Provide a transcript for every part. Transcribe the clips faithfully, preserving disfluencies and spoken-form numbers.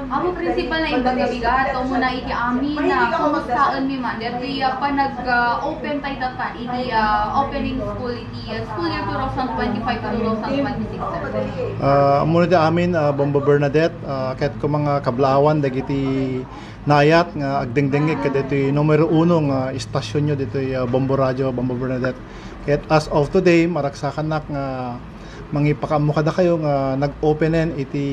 Apo, principal, na imbag nga bigat, umuna iti amin, ah, kumustaenmi man daytoy, ah, panag, ah, open tayo tattan iti, ah, opening school iti, ah, school year two thousand twenty-five to two thousand twenty-six, sir. Ah, umuna iti amin, ah, Bombo Bernadette, ah, ket koma nga kablaawan dagiti naayat nga agdengdengngeg kadagiti numero uno nga istasionyo ditoy, ah, Bombo Radio, Bombo Bernadette. Ket as of today, maragsakannak nga mangipakaammo kadakayo nga nag-openen iti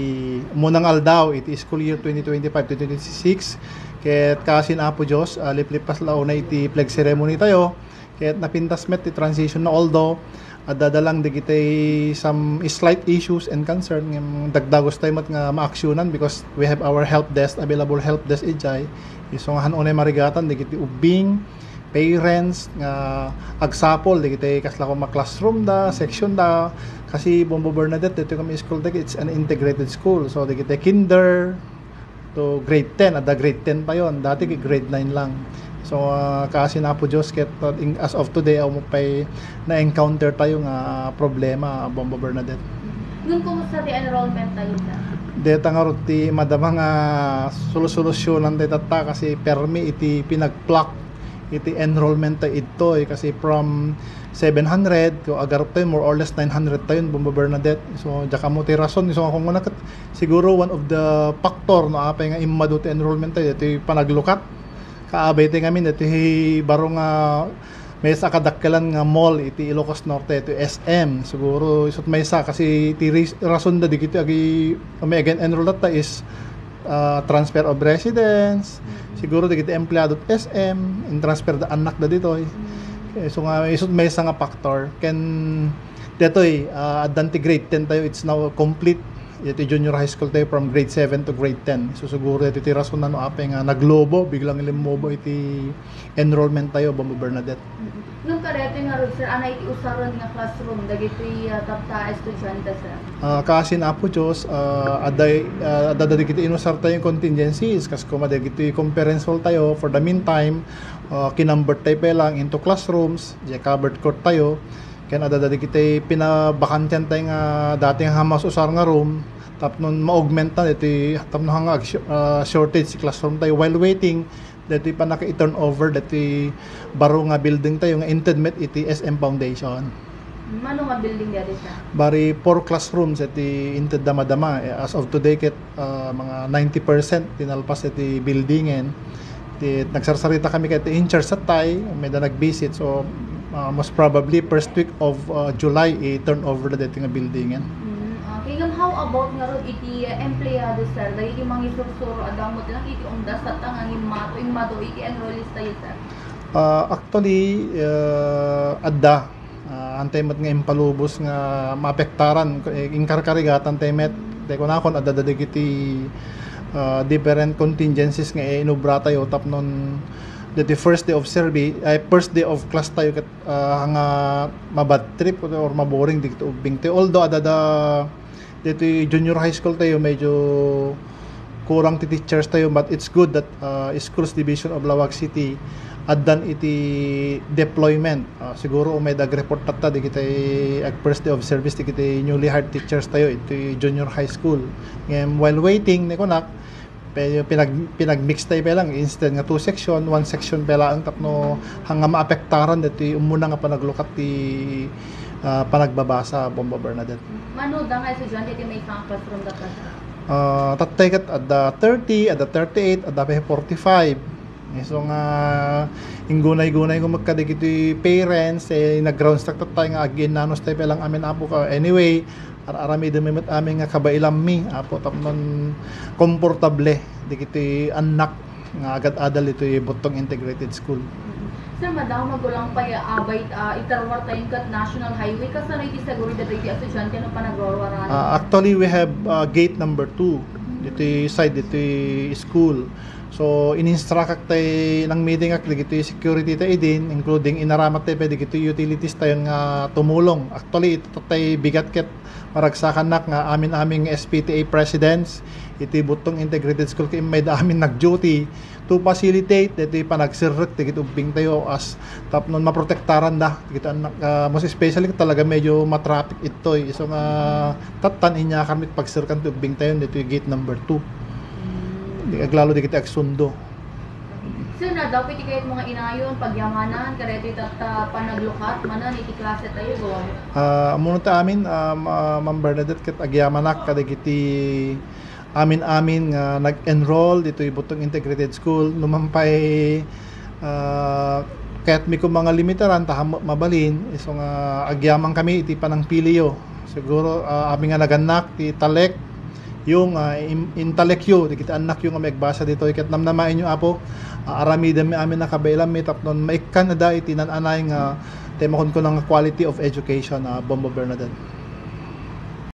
umuna nga aldaw iti school year twenty twenty-five to twenty twenty-six. Ket kaasi ni Apo Dios, ah, liplipas la unay iti flag ceremony tayo. Ket napintas met ti transition na, although adda da lang dagiti some slight issues and concern ngem dagdagos tayo met nga maaksyonan because we have our help desk, available help desk idiay. Isu nga han unay marigatan dagiti ubbing, parents nga agsapul dagiti kasla koma classroom da, section da, kasi Bombo Bernadette, dito kami school dagiti, it's an integrated school. So, dagiti kinder to grade ten, adda grade ten pa yon. Dati grade nine lang. So, ah, kaasi ni Apo Dios, ket, uh, in, as of today, awan pay na-encounter tayo nga problema, Bombo Bernadette. Ngem, kumusta ti enrollment tayo, sir? Deta nga ruti, madama nga solo-solusyonan tayo tatta, kasi permi iti pinag-clock iti enrollment ta idtoy, kasi from seven hundred, kung agarup tayo, more or less nine hundred tayo, Bombo Bernadette. So, diak ammo ti rason. So, kung una ket, siguro one of the factor no apay nga immadu ti enrollment tayo, iti panaglukat. Kaabay tayo ngamin, iti baro nga maysa a kadakkelan nga mall iti Ilocos Norte, iti S M. Siguro, isut maysa, kasi ti ris-, rason da, dagiti agi, may again enroll tatta is ah, transfer of residence, siguro dagiti empleado ti S M, in-transfer da annak da ditoy. Eh, so nga, isut maysa nga factor. Ken ditoy, ah, addan ti grade ten tayo, it's now complete. Iti junior high school tayo from grade seven to grade ten. So, siguro iti ti rason no apay nga naglobo, biglang limmubo iti enrollment tayo, Bombo Bernadette. Ngem kadaytoy ngarud, sir, ania iti usaren nga classroom dagitoy, ah, tatta a estudiante, sir? Ah, kaasi ni Apo Dios, ah, adda, ah, adda dagiti inusar tayo contingencies, kas koma dagitoy conference hall tayo for the meantime, ah, kinambert tayo pa lang into classrooms, diay covered court tayo, ken adda dagiti pinabakantian tayo nga dati nga masusar nga room, tapno ma-augment na iti, tapno nga ag-, ah, shortage ti classroom tayo while waiting daytoy pannaka-turnover daytoy baro nga building tayo nga inted met iti S M Foundation. Mano nga building daytoy, sir? Bari four classrooms iti inted damadama. Eh, as of today ket, ah, mga ninety percent ti nalpas iti buildingen. Ti nagsarsarita kami ket ti in charge tayo, mayda nag-visit. So, ah, most probably first week of, ah, July, i-turnover na daytoy nga buildingen. Mm, okay. Ngem, how about ngarud iti, ah, empleyado, sir? Dagiti mangisursuro, adda met lang iti umdas tatta nga immato, immadu iti enrollees tayo, sir? Ah, actually, ah, adda. Ah, haan tayo met nga impalubos nga maapektaran, eh, inkarkarigatan tayo met. Tay kunakon, adda dagiti, ah, different contingencies nga inubra tayo tapno daytoy first day of service, ay, first day of class tayo ket, ah, nga mabad trip or maboring dagiti ubbing tayo. Although adda da daytoy junior high school tayo, medyo kurang ti teachers tayo, but it's good that, uh, Schools Division of Laoag City addan iti deployment. Uh, siguro umay da ag-report tatta dagiti ag first day of service dagiti newly hired teachers tayo iti junior high school. Ngem while waiting, ni kunak, pe-, pinag-, pinag-mix tayo pa lang, instead nga two section, one section pa lang tapno hanggang maapektaran daytoy umuna nga panaglukat ti, ah, panagbabasa, Bombo Bernadette. Mano da nga estudiante ti maysa nga classroom da, sir? Ah, tattay ket adda thirty, adda thirty-eight, adda pay forty-five. Isu nga inggunay-gunay ko met kadagiti parents, eh, nag-rounds tayo tattay nga agiinnanos tayo pa lang amin, Apo, ka. Anyway, ar-aramidem met amin nga kabailammi, Apo, tapno komportable dagiti annak nga agad-adal iti Buttong Integrated School. Sir, madama, kulang pay, ah, abay, ah, itaruar tayo ket National Highway. Kasano iti seguridad dagiti estudiante no panagruaraan? Ah, actually, we have, ah, gate number two ditoy side ditoy school. So, in-instruct tayo, nang-meeting ak dagiti security tayo idin, including inaramat tayo pa dagiti utilities tayo nga tumulong. Actually, ito tayo bigat ket maragsakannak nga amin-amin nga S P T A presidents iti Buttong Integrated School ket immay da amin nag-duty to facilitate daytoy panagserrek dagiti ubbing tayo as tapno maprotektaran da dagiti annak, ah, most especially talaga medyo matraffic itoy. Isu nga tattan, iniakar met pagserkan ti ubbing tayo daytoy gate number two. Di aglalo dagiti agsundo. Sir, naddaw iti kayatmo nga inayon, pagyamanan, kadaytoy tatta panaglukat manen iti klase tayo, go. Ah, ammoyo ta amin, ah, ma-, Ma'am Bernadette, ket agyamanak kadagiti amin-amin nga nag-enroll ditoy Butong Integrated School. Numan pay, ah, kayatmi koma nga limitaran, ta ammok mabalin, isu nga agyaman kami iti panangpiliyo. Siguro, ah, amin nga nagannak ti talek, yung, ah, in-, intalekyo, dagiti annakyo nga magbasa ditoy, ket namnamaenyo, Apo, ah, aramidenmi amin a kabaelanmi tapno maikkan ida iti naan-anay nga, ti makunkuna nga quality of education, ah, Bombo Bernadette.